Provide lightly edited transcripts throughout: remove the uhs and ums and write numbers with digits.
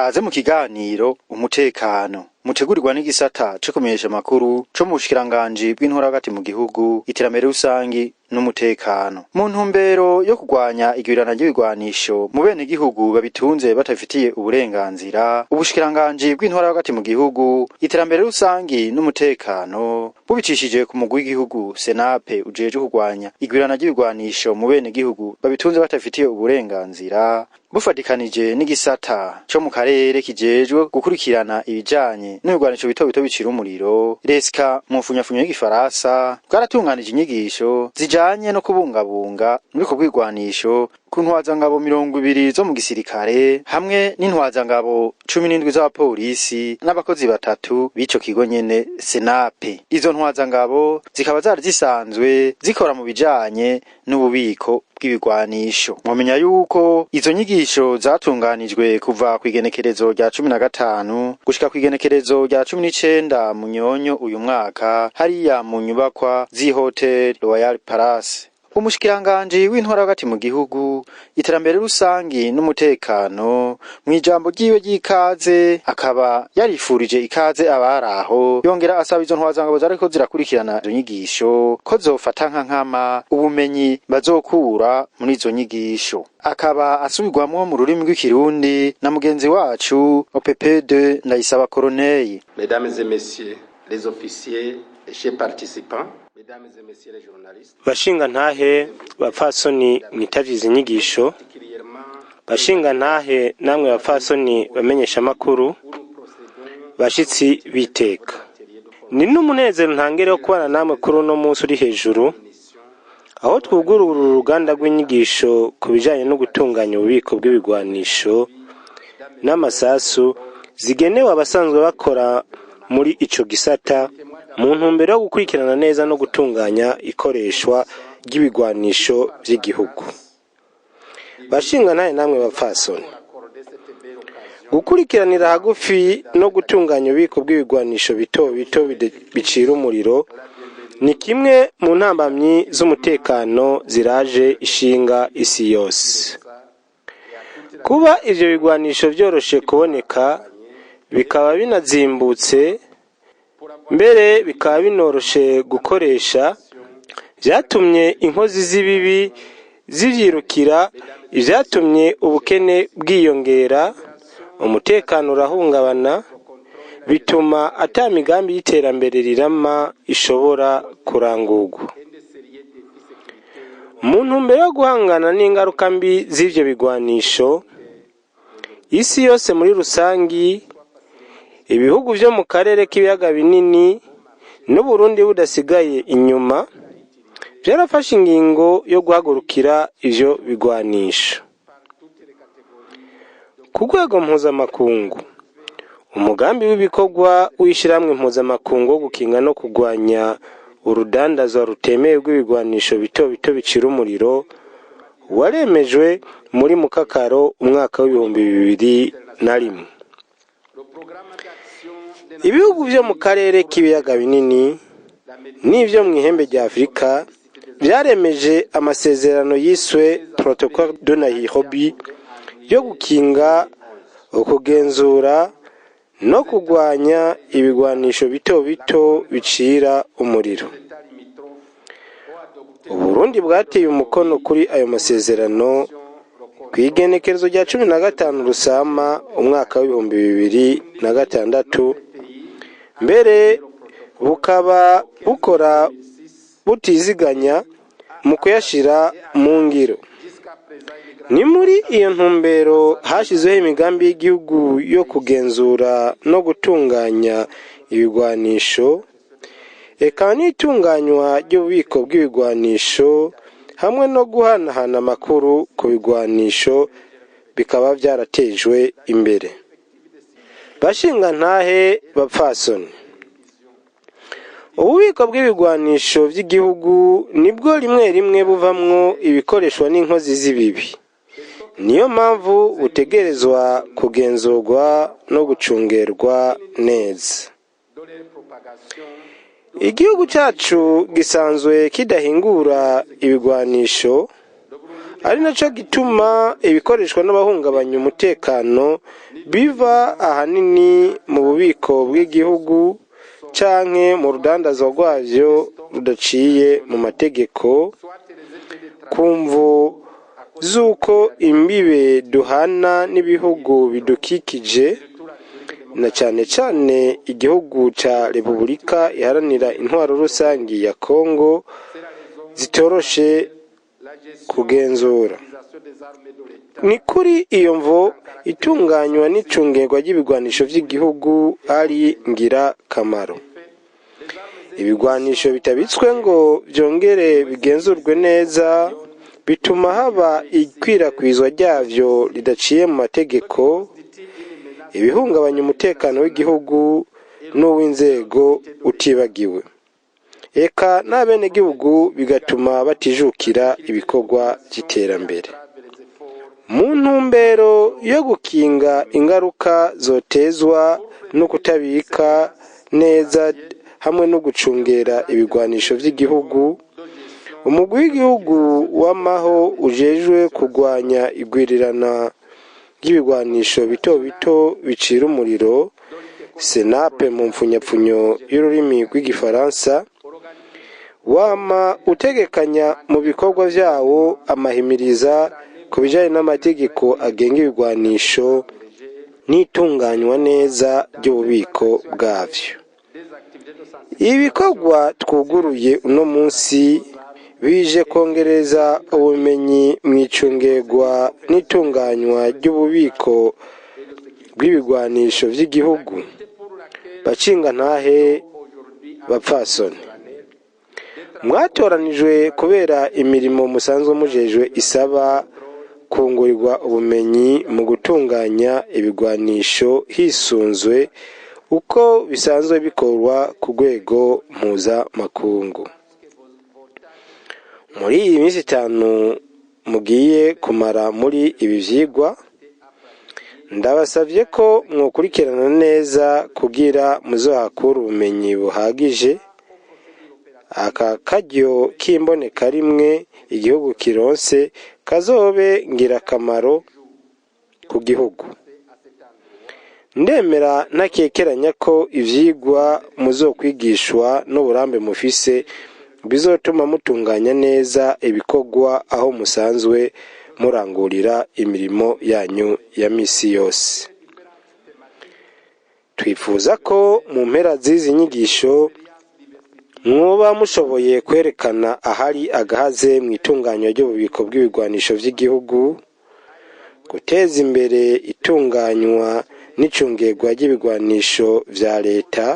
Kaze mu kiganiro umutekano mutegurirwa n'igisata co kumenyesha amakuru co mu bushikiranganji bw'intora hagati mu gihugu, iterambere rusangi n'umutekano, mu ntumbero yo kurwanya igwirana ry'ibigwanisho mu bene gihugu babitunze batabifitiye uburenganzira. Ubushikiranganji bw'intora hagati mu gihugu, iterambere rusangi n'umutekano, bubicishije ku mugwi w'igihugu Senape ujejwe kurwanya igwirana ry'ibigwanisho mu bene gihugu babitunze batabifitiye uburenganzira, bufatikanije n'igisata co mu karere kijejwe gukurikirana ibijanye n'ibigwanisho bito bito bicira umuriro, Reska mu mfunyafunyo y'igifaransa, bwaratunganije inyigisho zijanye no kubungabunga muri bw'ibigwanisho ku ntwazangabo 20 zo mu gisirikare hamwe n'intwazangabo 17 z'abapolisi n'abakozi batatu b'ico kigo nyene Senape. Izo ntwazangabo zikaba zari zisanzwe zikora mu bijanye n'ububiko bw'ibigwanisho. Mwomenya yuko izo nyigisho zatunganijwe kuva kw'igenekerezo rya 15 gushika kw'igenekerezo rya 19 Munyonyo uyu mwaka, hariya mu nyubakwa z'Hotel Royal Palace. Umushikiranganji w'intwara hagati mu gihugu, iterambere rusangi n'umutekano, mw'ijambo ryiwe ry'ikaze akaba yarifurije ikaze abaraho, yongera asaba izo ntwazangabo zariko zirakurikirana izo nyigisho ko zofata nka nkama ubumenyi bazokura muri izo nyigisho. Akaba asubirwamwo mu rurimi rw'ikirundi na mugenzi wacu OPP2 Ndayisaba Corneille. Mesdames et messieurs les officiers et chers participants, mesdames et messieurs les journalistes, Bashinga ntahe, bapfasoni mwitavye izi nyigisho, particulièrement bashinga ntahe namwe bapfasoni bamenyesha amakuru, bashitsi biteka, ni n'umunezero ntangere wo kubana namwe kuri uno munsi uri hejuru, aho twugurura uru ruganda rw'inyigisho ku bijanye no gutunganya ububiko bw'ibigwanisho n'amasasu zigenewe abasanzwe bakora muri ico gisata, mu ntumbero yo gukurikirana neza no gutunganya ikoreshwa ry'ibigwanisho vy'igihugu. Bashinga ntahe namwe bapfasoni, gukurikiranira hagufi no gutunganya ububiko bw'ibigwanisho bito bito bicira umuriro ni kimwe mu ntambamyi z'umutekano ziraje ishinga isi yose. Kuba ivyo bigwanisho vyoroshe kuboneka, bikaba binazimbutse, mbere bikaba binoroshe gukoresha, vyatumye inkozi z'ibibi zivyirukira, ivyatumye ubukene bwiyongera, umutekano urahungabana, bituma ata migambi y'iterambere rirama ishobora kurangurwa. Mu ntumbero yo guhangana n'ingaruka mbi z'ivyo bigwanisho, isi yose muri rusangi, ibihugu vyo mu karere k'ibiyaga binini n'Uburundi budasigaye inyuma, vyarafashe ingingo yo guhagurukira ivyo bigwanisho. Ku rwego mpuzamakungu, umugambi w'ibikorwa w'ishirahamwe mpuzamakungu wo gukinga no kurwanya urudandazwa rutemewe rw'ibigwanisho bito bito bicira umuriro waremejwe muri Mukakaro umwaka w'2001. Ibihugu vyo mu karere k'ibiyaga binini n'ivyo mw'ihembe rya Afurika vyaremeje amasezerano yiswe Protocole de Nairobi yo gukinga, ukugenzura no kurwanya ibigwanisho bito bito bicira umuriro. Uburundi bwateye umukono kuri ayo masezerano kw'igenekerezo rya 15 Rusama umwaka w'2006, mbere bukaba bukora butiziganya mu kuyashira mu ngiro. Ni muri iyo ntumbero hashyizweho imigambi y'igihugu yo kugenzura no gutunganya ibigwanisho, eka n'itunganywa ry'ububiko bw'ibigwanisho hamwe no guhanahana amakuru ku bigwanisho bikaba vyaratejwe imbere. Bashinga ntahe, bapfasoni, ububiko bw'ibigwanisho vy'igihugu nibwo rimwe rimwe buvamwo ibikoreshwa n'inkozi z'ibibi. Niyo mpamvu butegerezwa kugenzurwa no gucungerwa neza. Igihugu cacu gisanzwe kidahingura ibigwanisho, Ari naco gituma ibikoreshwa n'abahungabanya umutekano biva ahanini mu bubiko bw'igihugu canke mu rudandazwa rwavyo rudaciye mu mategeko, ku mvo z'uko imbibe duhana n'ibihugu bidukikije, na cane cane igihugu ca Repubulika Iharanira Intwaro Rusangi ya Kongo, zitoroshe kugenzura. Ni kuri iyo mvo itunganywa n'icungerwa ry'ibigwanisho vy'igihugu ari ngirakamaro. Ibigwanisho bitabitswe ngo vyongere bigenzurwe neza bituma haba ikwirakwizwa ryavyo ridaciye mu mategeko, ibihungabanya umutekano w'igihugu n'uw'inzego utibagiwe, eka n'abenegihugu, bigatuma batijukira ibikorwa vy'iterambere. Mu ntumbero yo gukinga ingaruka zotezwa no kutabika neza hamwe no gucungera ibigwanisho vy'igihugu, umugwi w'igihugu wamaho ujejwe kurwanya igwirirana ry'ibigwanisho bito bito bicira umuriro, SENAPE mu mfunyapfunyo y'ururimi rw'igifaransa, wama utegekanya mu bikorwa vyawo amahimiriza ku bijanye n'amategeko agenga ibigwanisho n'itunganywa neza ry'ububiko bwavyo. Ibikorwa twuguruye uno munsi bije kongereza ubumenyi mu icungerwa n'itunganywa ry'ububiko bw'ibigwanisho vy'igihugu. Bashingantahe, bapfasoni, mwatoranijwe kubera imirimo musanzwe mujejwe isaba kungurirwa ubumenyi mu gutunganya ibigwanisho hisunzwe uko bisanzwe bikorwa ku rwego mpuzamakungu. Muri iyi minsi 5 mugiye kumara muri ibi vyigwa, ndabasavye ko mwokurikirana neza kugira muzohakure ubumenyi buhagije. Aka karyo k'imboneka rimwe igihugu kironse kazobe ngirakamaro ku gihugu. Ndemera ntakekeranya ko ivyigwa muzokwigishwa n'uburambe mufise bizotuma mutunganya neza ibikorwa aho musanzwe murangurira imirimo yanyu ya misi yose. Twifuza ko mu mpera z'izi nyigisho mwoba mushoboye kwerekana ahari agahaze mu itunganywa ry'ububiko bw'ibigwanisho vy'igihugu, guteza imbere itunganywa n'icungerwa ry'ibigwanisho vya leta,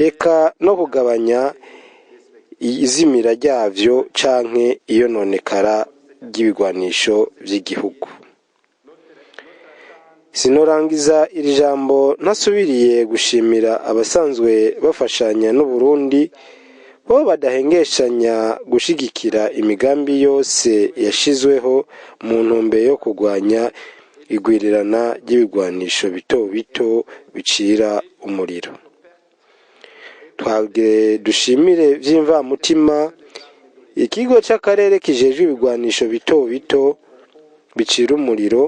eka no kugabanya izimira ryavyo canke iyononekara ry'ibigwanisho vy'igihugu. Sinorangiza iri jambo ntasubiriye gushimira abasanzwe bafashanya n'Uburundi, bo badahengeshanya gushigikira imigambi yose yashizweho mu ntumbero yo kurwanya igwirirana ry'ibigwanisho bito bito bicira umuriro. Twagire dushimire vy'imvamutima ikigo c'akarere kijejwe ibigwanisho bito bito bicira umuriro,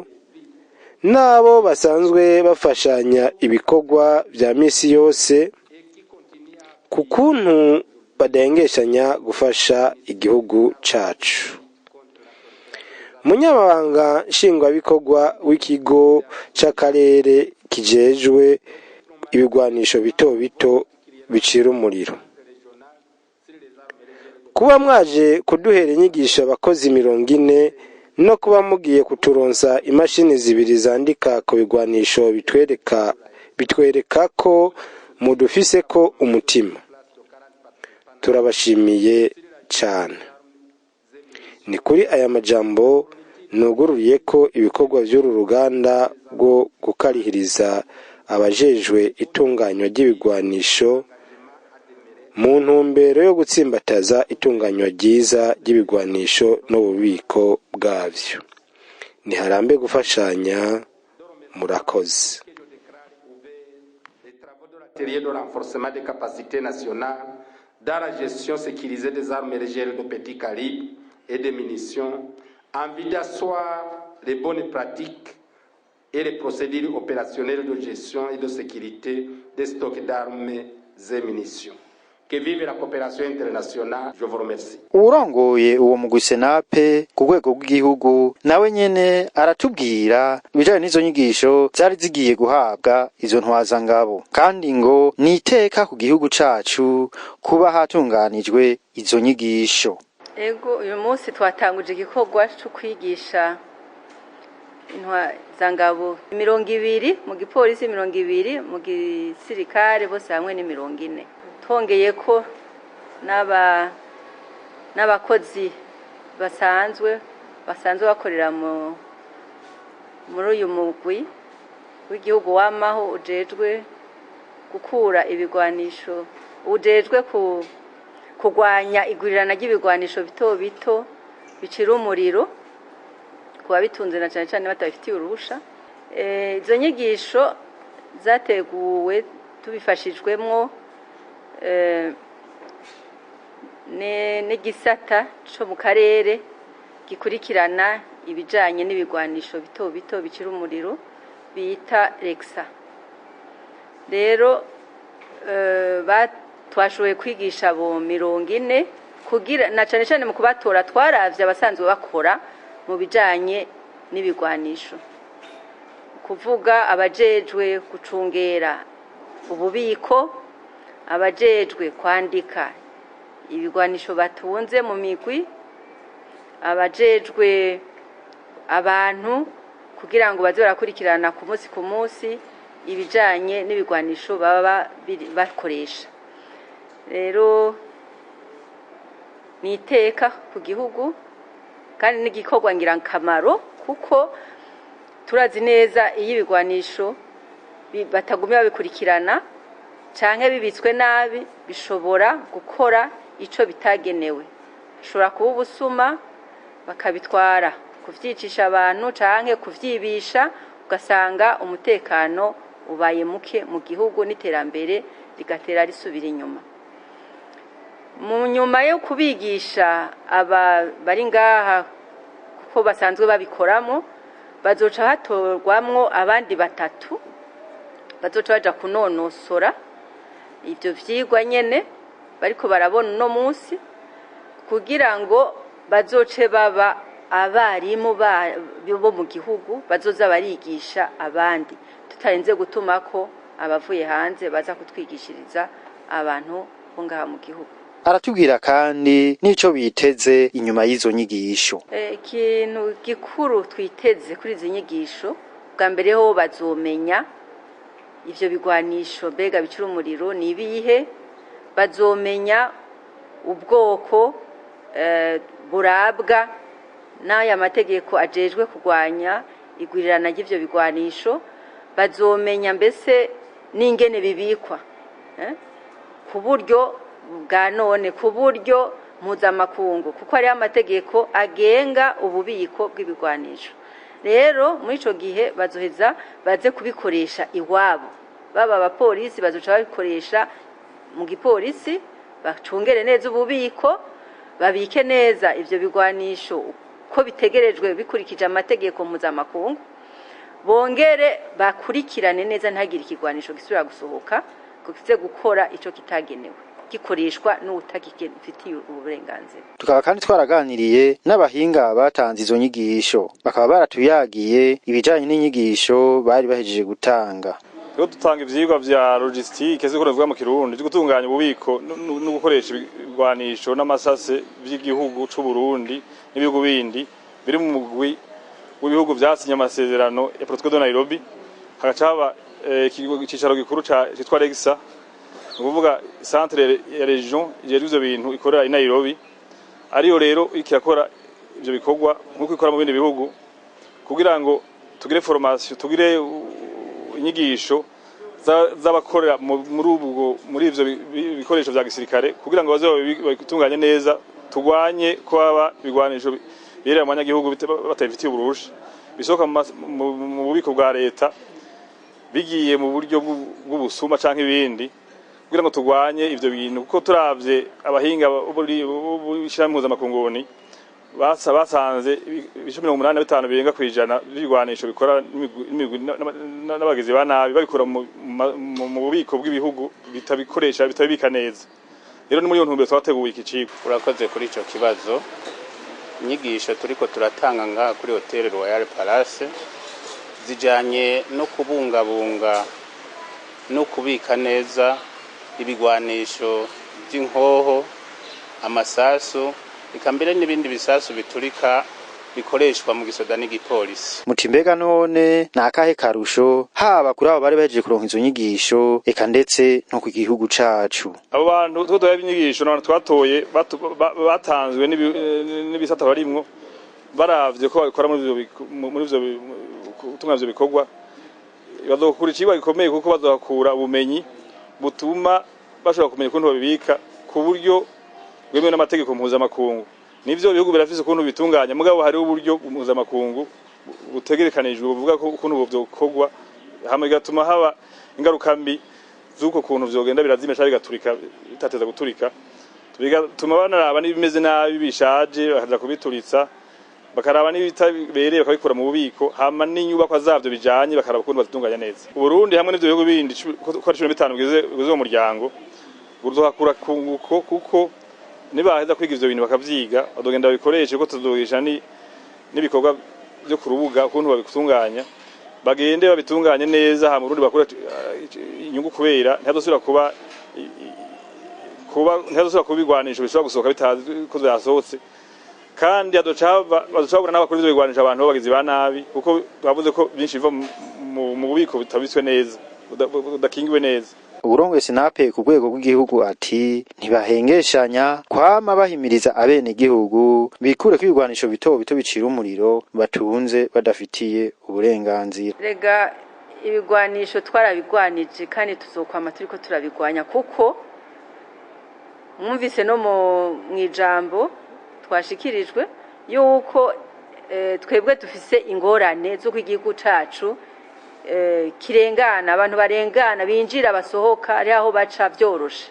n'abo basanzwe bafashanya ibikorwa vya misi yose, ku kuntu badahengeshanya gufasha igihugu cacu. Umunyamabanga nshingwabikorwa w'ikigo c'akarere kijejwe ibigwanisho bito bito bicira umuriro, kuba mwaje kuduhera inyigisho abakozi 40 no kuba mugiye kuturonsa imashini zibiri zandika ku bigwanisho bitwereka ko mudufiseko umutima. Turabashimiye cane. Ni kuri aya majambo nugururiye ko ibikorwa vy'uru ruganda rwo gukarihiriza abajejwe itunganywa ry'ibigwanisho mu ntumbero yo gutsimbataza itunganywa ryiza ry'ibigwanisho n'ububiko bwavyo. Niharambe gufashanya. Murakoze. Les travaux de l'atelier de renforcement des capacités nationales dans la gestion sécurisée des armes légères de petit calibre et des munitions. En vue d'asseoir les bonnes pratiques et les procédures opérationnelles de gestion et de sécurité des stocks d'armes et munitions. Que vive la coopération internationale. Je vous remercie. Uwurongoye uwo mugwi Senape ku rwego rw'igihugu nawe nyene aratubwira ibijanye n'izo nyigisho zari zigiye guhabwa izo ntwazangabo, kandi ngo ni iteka ku gihugu cacu kuba hatunganijwe izo nyigisho. Ego, uyu munsi twatanguje igikorwa cyo kwigisha intwazangabo 20 mu gipolisi, 20 mu gisirikare, bose hamwe ni 40. Twongeye ko n'abakozi basanzwe bakorera muri uyu mugwi w'igihugu wamaho ujejwe gukura ibigwanisho, ujejwe kurwanya igurirana ry'ibigwanisho bito bito bicira umuriro ku babitunze, na cyane cyane batabifitiye uruhusha. Izo nyigisho zateguwe tubifashijwemwo n'igisata co mu karere gikurikirana ibijanye n'ibigwanisho bito bito bicira umuriro bita Rexa. Rero twashoboye kwigisha abo 40, kugira na cane cane mu kubatora twaravye abasanzwe bakora mu bijanye n'ibigwanisho, kuvuga abajejwe gucungera ububiko, abajejwe kwandika ibigwanisho batunze mu migwi, abajejwe abantu kugira ngo baze barakurikirana ku munsi ku munsi ibijanye n'ibigwanisho baba bakoresha. Rero ni iteka ku gihugu kandi n'igikorwa ngirakamaro, kuko turazi neza iyo ibigwanisho batagumye babikurikirana canke bibitswe nabi, bishobora gukora ico bitagenewe. Bishobora kuba ubusuma, bakabitwara kuvyicisha abantu canke kuvyibisha, ugasanga umutekano ubaye muke mu gihugu n'iterambere rigatera risubira inyuma. Mu nyuma yo kubigisha aba bari ngaha, kuko basanzwe babikoramo, bazoca hatorwamwo abandi batatu bazoca baja kunonosora ivyo vyigwa nyene bariko barabona uno munsi, kugira ngo bazoce baba abarimu bo mu gihugu bazoza barigisha abandi, tutarinze gutuma ko abavuye hanze baza kutwigishiriza abantu bo ngaha mu gihugu. Aratubwira kandi n'ico biteze inyuma y'izo nyigisho. Ikintu gikuru twiteze kuri izi nyigisho, bwa mbere ho bazomenya ivyo bigwanisho mbega bicira umuriro ni ibihe, bazomenya ubwoko burabwa n'aya mategeko ajejwe kurwanya igwirirana ry'ivyo bigwanisho, bazomenya mbese n'ingene bibikwa ku buryo bwa none, ku buryo mpuzamakungu, kuko hariho amategeko agenga ububiko bw'ibigwanisho. Rero muri ico gihe bazoheza baze kubikoresha iwabo, baba abapolisi bazoca babikoresha mu gipolisi, bacungere neza ububiko, babike neza ivyo bigwanisho uko bitegerejwe bikurikije amategeko mpuzamakungu, bongere bakurikirane neza ntihagire ikigwanisho gisubira gusohoka ngo kize gukora ico kitagenewe, gikoreshwa n'uwutagifitiye uburenganzira. Tukaba kandi twaraganiriye n'abahinga batanze izo nyigisho, bakaba baratuyagiye ibijanye n'inyigisho bari bahejeje gutanga. Rero dutanga ivyigwa vya logistique, siko bivuga mu Kirundi, vyo gutunganya ububiko no gukoresha ibigwanisho n'amasase vy'igihugu c'u Burundi n'ibihugu bindi biri mu mugwi w'ibihugu vyasinye amasezerano ya Protocole de Nairobi, hagaca haba icicaro gikuru citwa Regisa, ni ukuvuga centre ya région ijejwe ivyo bintu ikorera i Nairobi, ariyo rero iriko irakora ivyo bikorwa nk'uko ikora mu bindi bihugu, kugira ngo tugire formation, tugire inyigisho z'abakorera muri ubwo muri ivyo bikoresho vya gisirikare, kugira ngo baze babitunganye neza, turwanye ko baba ibigwanisho birera mu banyagihugu batabifitiye uburuhusha, bisohoka mu bubiko bwa leta bigiye mu buryo bw'ubusuma canke ibindi, kugira ngo turwanye ivyo bintu. Kuko turavye abahinga b'ishirahamwe mpuzamakungu Basanze ibice 85 birenga kwijana by'ibigwanisho bikora n'imigwi n'abagizi ba nabi babikura mu bubiko bw'ibihugu bitabikoresha, bitabibika neza. Rero ni muri iyo ntumbero twateguye iki cigwa. Urakoze kuri ico kibazo. Inyigisho turiko turatanga ngaha kuri Hotel Royal Palace zijanye no kubungabunga no kubika neza ibigwanisho by'inkoho, amasasu, eka mbere n'ibindi bisasu biturika bikoreshwa mu gisoda n'igipolisi. Muti mbega none ni akahe karusho, haba kuri abo bari bahejeje kuronka izo nyigisho, eka ndetse no ku gihugu cacu? Abo bantu two duha inyigisho ni abantu twatoye batanzwe n'ibisata barimwo, baravye ko babikora muri ivyo gutunganya ivyo bikorwa. Bazokura icigwa gikomeye, kuko bazohakura ubumenyi butuma bashobora kumenya ukuntu babibika ku buryo bwemewe n'amategeko mpuzamakungu. Nivyo, ibihugu birafise ukuntu bitunganya, mugabo hariho uburyo mpuzamakungu butegerekanijwe buvuga ko ukuntu vyokorwa, hama bigatuma haba ingaruka mbi z'uko kuntu vyogenda birazimya canke bigaturika bitateza guturika, bigatuma banaraba n'ibimeze nabi bishaje bakaja kubituritsa, bakaraba n'ibitabereye bakabikura mu bubiko, hama n'inyubakwa zavyo bijanye bakaraba ukuntu bazitunganya neza. Uburundi hamwe n'ivyo bihugu bindi ko ari 15 bigize uwo muryango buzohakura kunguko, kuko nibaheza kwiga ivyo bintu bakavyiga, bazogenda babikoreshe, kuko tuzogisha n'ibikorwa vyo ku rubuga ukuntu babitunganya, bagende babitunganye neza, hama Uburundi bakure inyungu, kubera ntihazosubira kuba ibigwanisho bishobora gusohoka bitazi ko vyasohotse. Kandi bazoca babura n'abakora ivyo bigwanisho, abantu b'abagizi ba nabi, kuko bavuze ko byinshi biva mu bubiko butabitswe neza, budakingiwe neza. Uwurongoye Sinape ku rwego rw'igihugu ati ntibahengeshanya kwama bahimiriza abenegihugu bikureko ibigwanisho bito bito bicira umuriro batunze badafitiye uburenganzira. Rega ibigwanisho twarabigwanije kandi tuzokwama turiko turabigwanya, kuko mwumvise no mu ijambo twashikirijwe yuko twebwe dufise ingorane z'uko igihugu cacu kirengana, abantu barengana, binjira, basohoka, ari aho baca vyoroshe.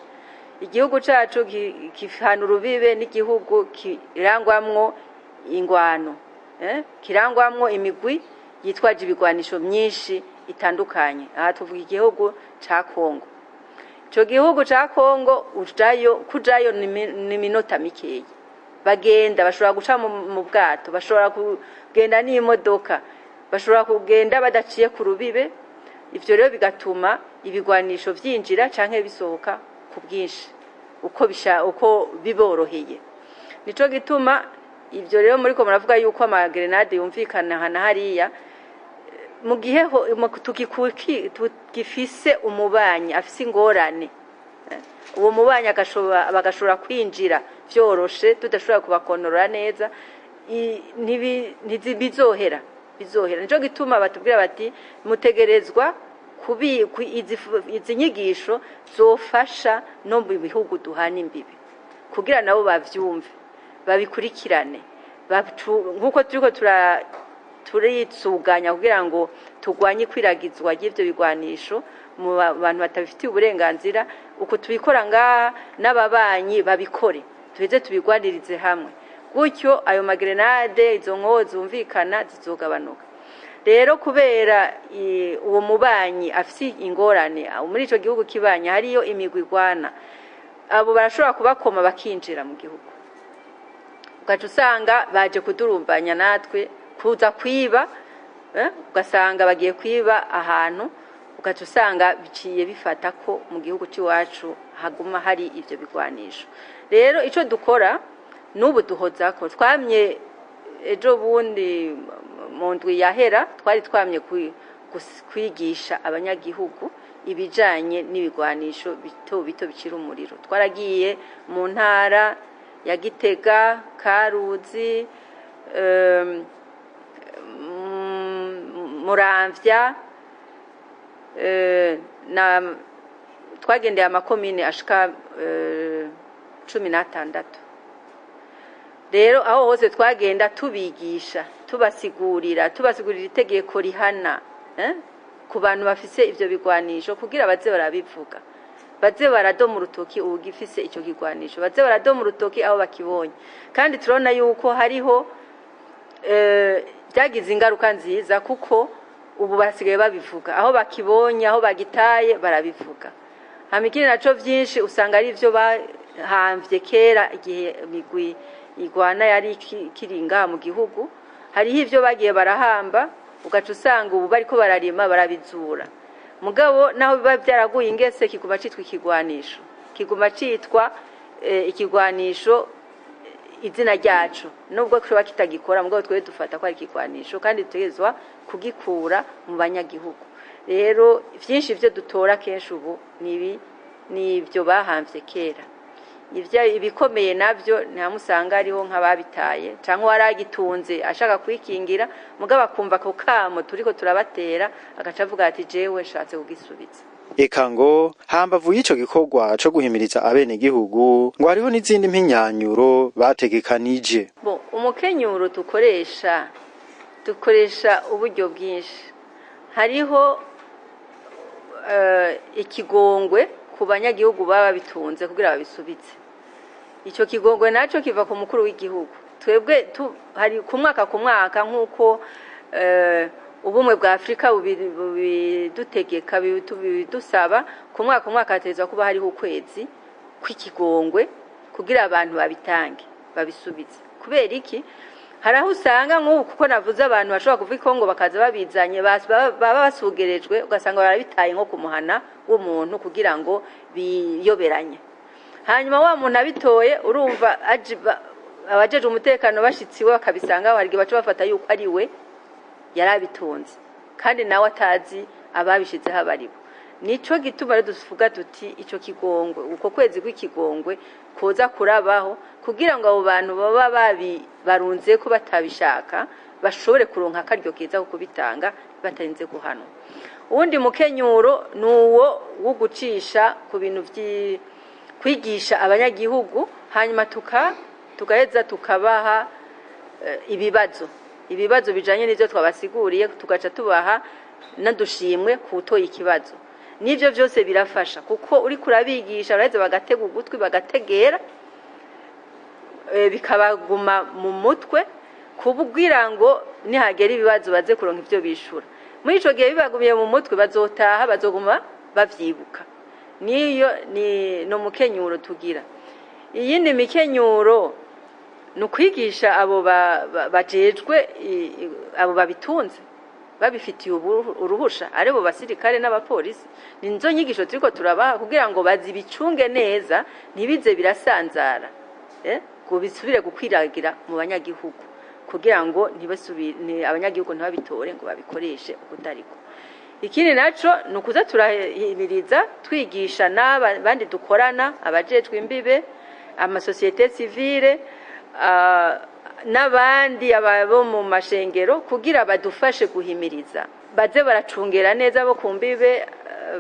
Igihugu cacu gihana urubibe n'igihugu kirangwamwo ingwano, kirangwamwo imigwi yitwaje ibigwanisho myinshi itandukanye. Aha tuvuga igihugu ca Kongo. Ico gihugu ca Kongo ujayo, kujayo ni minota mikeyi. Bagenda, bashobora guca mu bwato, bashobora kugenda n'imodoka, bashobora kugenda badaciye ku rubibe. Ivyo rero bigatuma ibigwanisho vyinjira canke bisohoka ku bwinshi uko biboroheye. Nico gituma ivyo rero muriko muravuga yuko amagrenade yumvikana hana hariya mu gihe tugifise umubanyi afise ingorane, uwo mubanyi bagashobora kwinjira vyoroshe, tudashobora kubakontorora neza, bizohera. Nico gituma batubwira bati mutegerezwa izi nyigisho zofasha no mu bihugu duhana imbibi, kugira nabo bavyumve, babikurikirane, nk'uko turiko turitsuganya kugira ngo turwanye ikwiragizwa ry'ivyo bigwanisho mu bantu batabifitiye uburenganzira. Uko tubikora ngaha, n'ababanyi babikore, tuheze tubigwanirize hamwe. Gutyo ayo magrenade, izo nkoho zumvikana zizogabanuka. Rero kubera uwo mubanyi afise ingorane, aho muri ico gihugu kibanyi hariyo imigwi igwana, abo barashobora kubakoma bakinjira mu gihugu, ugaca usanga baje kudurumbanya natwe, kuza kwiba, ugasanga bagiye kwiba ahantu, ugaca usanga biciye bifata ko mu gihugu cy'iwacu haguma hari ivyo bigwanisho. Rero ico dukora n'ubu duhozako, twamye ejo bundi mu ndwi yahera twari twamye kwigisha abanyagihugu ibijanye n'ibigwanisho bito bito bicira umuriro. Twaragiye mu ntara ya Gitega, Karuzi, Muramvya, na twagendeye amakomine ashika 16. Rero aho hose twagenda tubigisha, tubasigurira itegeko rihana ku bantu bafise ivyo bigwanisho, kugira baze barabivuga. Baze baradoma urutoki uwugifise ico kigwanisho, baze baradoma urutoki aho bakibonye. Kandi turabona yuko hariho byagize ingaruka nziza, kuko ubu basigaye babivuga aho bakibonye, aho bagitaye barabivuga. Hama ikindi naco, vyinshi usanga ari ivyo bahamvye kera igihe imigwi igwana yari ikiri ngaha mu gihugu. Hariho ivyo bagiye barahamba, ugaca usanga ubu bariko bararima barabizura. Mugabo naho biba byaraguye ingese, kiguma citwa ikigwanisho, kiguma citwa ikigwanisho izina ryacu, nubwo kiba kitagikora. Mugabo twebwe dufata ko ari ikigwanisho kandi dutegerezwa kugikura mu banyagihugu. Rero vyinshi ivyo dutora kenshi ubu nibi, nibyo bahamvye kera. Ivyo ibikomeye navyo ntamusanga hariho nk'ababitaye cyangwa waragitunze ashaka kwikingira, mugabo akumva ako kamo turiko turabatera, agaca avuga ati: "Jewe nshatse kugisubiza." Eka ngo hambavu y'ico gikorwa co guhimiriza abenegihugu, ngo hariho n'izindi mpinyanyuro bategekanije. Bon, umukenyuro dukoresha uburyo bwinshi. Hariho ikigongwe ku banyagihugu baba babitunze kugira babisubize. Icyo kigongwe nacyo kiva ku mukuru w'igihugu. Twebwe hari ku mwaka ku mwaka, nk'uko ubumwe bwa Afurika bubidutegeka, bibidusaba, ku mwaka ku mwaka hategerezwa kuba hariho ukwezi kw'ikigongwe kugira abantu babitange, babisubize. Kubera iki? Hari aho usanga nk'ubu, kuko navuze, abantu bashobora kuva i Kongo bakaza babizanye, baba basugerejwe, ugasanga barabitaye nko ku muhana w'umuntu kugira ngo biyoberanye. Hanyuma wa muntu abitoye, urumva abajejwe umutekano bashitsi iwe bakabisanga, hari igihe baca bafata yuko ari we yari abitunze, kandi nawe atazi ababishizeho abaribo. Nico gituma rero tuvuga tuti ico kigongwe, uko kwezi kw'ikigongwe koza kurabaho, kugira ngo abo bantu baba babi barunze ko batabishaka bashobore kuronka akaryo keza ko kubitanga batarinze guhanwa. Uwundi mukenyuro ni uwo wo gucisha ku bintu kwigisha abanyagihugu, hanyuma tugaheza tukabaha ibibazo bijanye n'ivyo twabasiguriye, tugaca tubaha n'udushimwe ku utoye ikibazo. N'ivyo vyose birafasha, kuko uriko urabigisha baraheza bagatega ugutwi, bagategera, bikabaguma mu mutwe, kubwira ngo nihagera ibibazo baze kuronka ivyo bishura. Muri ico gihe bibagumiye mu mutwe, bazotaha bazoguma bavyibuka. Niyo ni no mukenyuro tugira. Iyindi mikenyuro ni ukwigisha abo bajejwe abo babitunze babifitiye uruhusha, aribo basirikare n'abapolisi. Ni nizo nyigisho turiko turabaha kugira ngo bazibicunge neza, ntibize birasanzara, ngo bisubire gukwiragira mu banyagihugu, kugira ngo ntibasubire abanyagihugu ntibabitore ngo babikoreshe ukutariko. Ikindi naco ni ukuza turahimiriza, twigisha n'abandi dukorana, abajejwe imbibe, amasosiyete sivile, n'abandi abo mu mashengero, kugira badufashe guhimiriza, baze baracungera neza bo ku mbibe,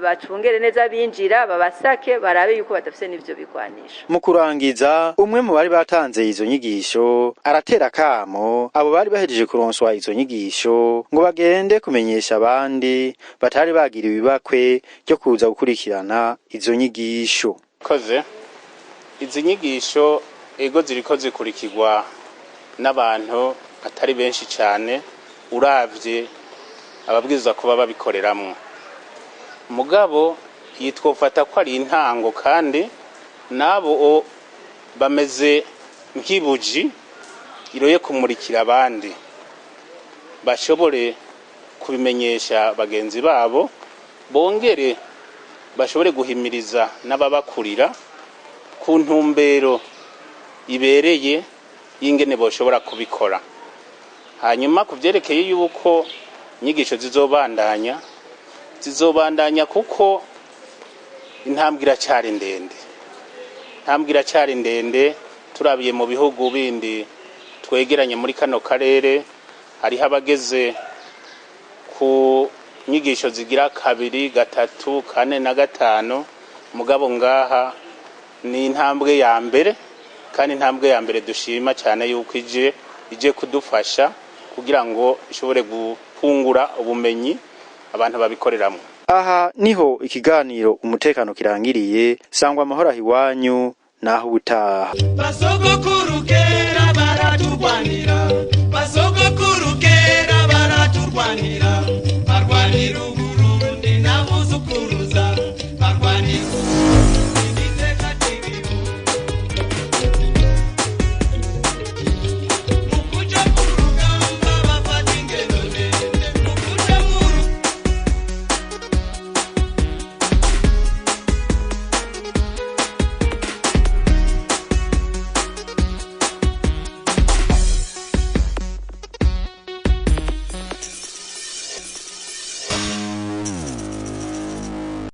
bacungere neza binjira, babasake, barabe yuko badafise n'ivyo bigwanisho. Mu kurangiza, umwe mu bari batanze izo nyigisho aratera kamo abo bari bahejeje kuronswa izo nyigisho ngo bagende kumenyesha abandi batari bagira ibibakwe ryo kuza gukurikirana izo nyigisho. Koze izi nyigisho, ego, ziriko zikurikirwa n'abantu atari benshi cyane uravye ababwirizwa kuba babikoreramwo. Mugabo yitwofata ko ari intango, kandi nabo bameze nk'ibuji iroye kumurikira abandi, bashobore kubimenyesha bagenzi babo, bongere bashobore guhimiriza n'ababakurira ku ntumbero ibereye y'ingene boshobora kubikora. Hanyuma ku vyerekeye yuko inyigisho zizobandanya, zizobandanya, kuko intambwe iracyari ndende, intambwe iracyari ndende. Turabiye mu bihugu bindi twegeranye muri kano karere, hariho abageze ku nyigisho zigira kabiri, gatatu, kane na gatanu. Mugabo ngaha ni intambwe ya mbere, kandi intambwe ya mbere dushima cyane yuko ije kudufasha kugira ngo ishobore gukungura ubumenyi abantu babikoreramwo. Aha niho ikiganiro umutekano kirangiriye. Sangwa amahoro aho iwanyu, naho ubutaha. Basogokuru kera baratugwanira.